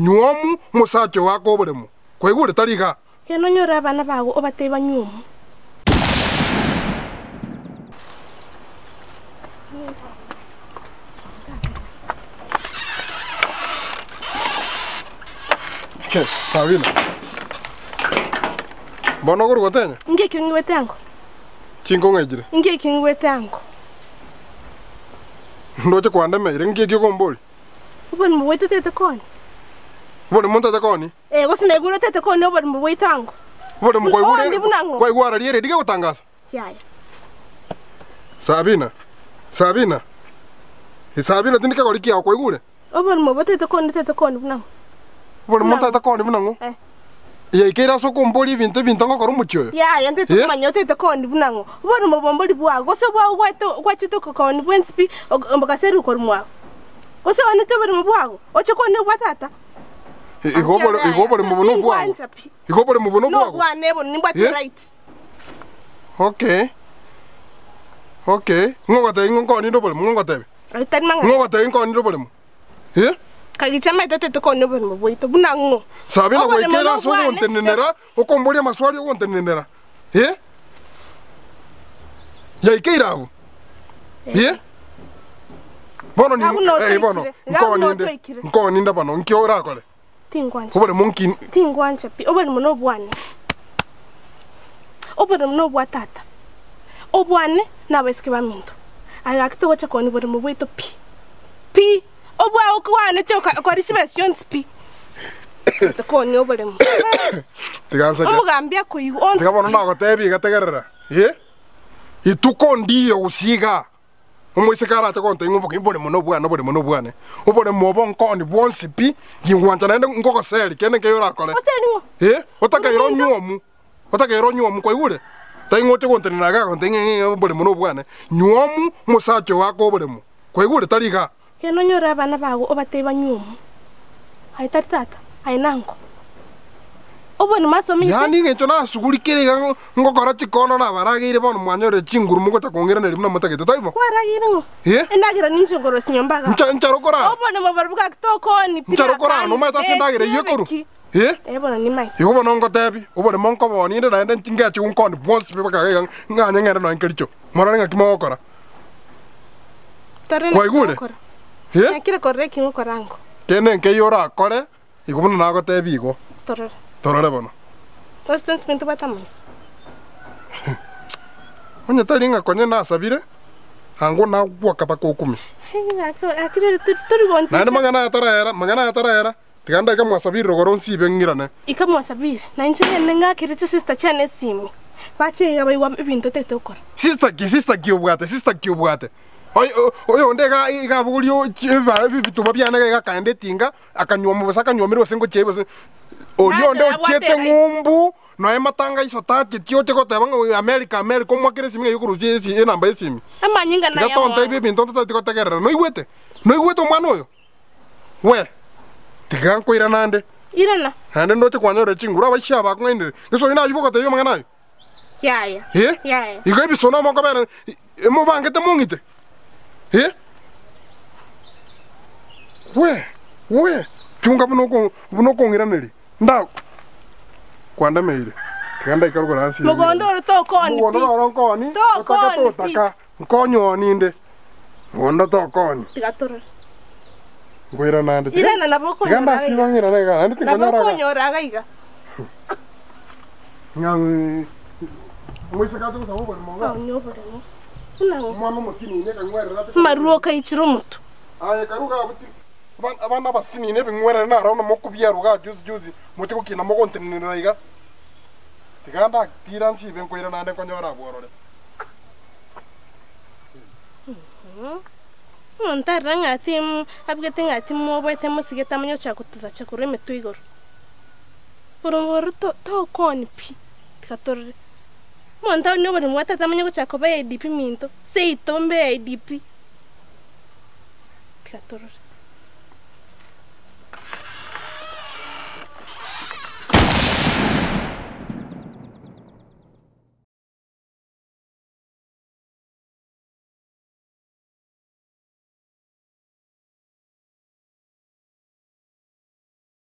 Nywomu omosacha oo ake oboremo. Kwaigure? Tari igaa. Genda onyore abana bago obatebie banywomu. Okay, Sabina. Bono okorwa gotenya? Inki ekio ng'igwete ango? Chinkong'u echire. Inki ekio ng'igwete ango? Ndoche kwandemeire, inki ekio okombori? Oborimo bwaito tete koni. Oborimo ntete koni? Eh, gose naigure otete koni oborimo bwaito ango. Oborimo kwaigure Ondi buna ng'o? kwaigwa araria eredi gegotangasa? Yaya. Sabina, Sabina, Sabina tindi kegori kiao kwaigure? Oborimo botete koni tete koni buna ng'o? Oborimo Buna ng'o? ntete koni buna ng'o? Eh. Yaikeire ase okomboria ebinto ebinto ngokora omochie oyo? Yaya ntete Eh? komanya otete koni buna ng'o? Oborimo obo mbori bwao, gose bwao gwaete gwachete okokoni bwensi pi ogaserigwa korwa mwao. Gose oonete oborimo bwao, oche koni obwa tata. Igo obore igo oborimo obo nobwao? Tingwancha pi. Igo oborimo obo nobwao? Nobwane bono nimbwate Eh? right. Okay. Okay. Ng'o ogotebia ng'a nkoninde oboremo? Ng'o ogotebia? Aye tari mang'ana. Ng'o ogotebia nkoninde oboremo? Eh? Kagicha amaete otete koonia oborimo bwaito buna ng'o? Sabina Oborimo gwaikeire ase nobwane. ogontenenera, okomboria amaswali ogontenenera. Eh? Yaikeire abwo. Eh? Bono ni Agwo notoikire. eh, bono Agwo nkoninde notoikire. nkoninde bono nki orakore? Tingwancha. Oboremo nki Tingwancha pi. Oborimo nobwane. Oborimo nobwa tata. Obwane na abaiseke baminto. Aye gaki togocha koonia oborimo bwaito pi. Pi! Obwao okwanete okora chibesa chionsi pi. Tokoonia oboremo. Tiga nseke. Omogambi akoigwa onsi Tiga bono pi. nagotebia iga tegerera. Eh? Ituko ndiyo gose igaa. Omoiseke arache gontebia ng'a oboke oboremo nobwane, oboremo nobwane. Oboremo obo nkoni bwonsi pi, gingwancha naende ngogoseri kende nkeiyo orakore. Goseri ng'o? Eh, otakeire onywomu, otakeire onywomu kwaigure? Tari ng'a oche gontenena iga agontebia ng'a ng'a oboremo nobwane. Nywomu omosacha oo ake oboremo, kwaigure? Tari igaa. Genda onyore abana bago obatebie banywomu. Aye tari tata, aye nango. Oborimo ase omenyete. Yaani eng'encho nasugurikire iga ngokora chikono nabarageire bono mwanyorire chinguru mogocha kong'iraneria buna motagete, taibo? Kwarageire ng'o? Eh? Endagera ninche nkorosia nyomba igaa. Ncha nchara okorara? Oborimo boria bwaki tokoni pi Nchara okorara nomanyete ase endagera eyio ekorwa? Eh? Eh bono nimaete. Igo bono ngotebi, oborimo nkoboni inde naende ngeche gonkoni bwonsi pi mpaka iga ng'anye ng'ende nonya nkericho. Morore ng'aki mogokora. Torore naki Kwaigure? mogokora. Eh? Nakire korora eki ngokora ango. Kende nkeiyo orakore, Igo buna nagotebia igo. Torore. Torore bono. Gose twensi pi ntobwate amaiso. Onye tari ng'a konye nasabire, ango nagwoka mpaka okumia. Gaki rero tori gonticha. Naende mang'ana aya taraera, mang'ana aya taraera, tiga ndaika mwasabiri rogoro nsibe ng'irane. Ika mwasabiri, na inche ngende ng'akere chisista chiane esimi, bache iga baigwe ebinto otagete gokora. Sister ki, sister ki obwate, sister ki obwate? Oyonde iga iga abogoria ebituba biane iga akaenda etinga, akanyuoma bosa akanyuomerwa gose ngochia gose oria onde ochiete ng'umbu nonya matanga iso tacheti oche goteba ng'a America America omoakere esimi ng'a okorusia esi enamba ya esimi. Amanyinga Tiga naye tontebie ebinto ntotaeti gotegerera noigwete? Noigwete omwana oyo? We! Tiga nkoirana ande. Irana. Naende ndoche kwanyorire chinguru abaisia aba bakong'ainire. Gose oyio nayio bogotebia amang'ana ayo? Yaya. Eh? Yaya. Igo ebisono mokobera mobangete mong'ite? Eh? We, we, chunga buna oko buna okong'iraneria. Nda kwandemeire. Tiga ndaika rogoro ase Mogondo oro tokoni Mogondo pi. noro nkoni, otaka Tokoni pi. totaka, nkonyoni inde. Mogondo tokoni. Tiga torore. Nkoirana ande. Tiga Irana nabo tiga okonyora ndasiba iga. ng'irane iga, naende Nabo tinkonyora iga. okonyora iga. Ng'a omoiseke ache gosaba oboremo iga. Aonie oboremo. Buna ng'o? Omwana omosinini ekang'werera ate Amarwa okaichire omotwe. Aye karu iga abwo ti abana abasinini ebing'werere naro buna mokobiarwa igaa juzi juzi moche gokina mogontenenera iga. Tiga ndatira nsibe nkoira naende nkonyore abwo orore. Omonto arire ng'a tim abugete ng'a timoboete mosigete amanye gochaka gototacha korwa emetwe igoro. Borombe boria to tokoni pi, tiga torore. Omonto aye oboremo bwa tata amanye gochaka koba ADP minto, seito mbe ADP, tiga torore.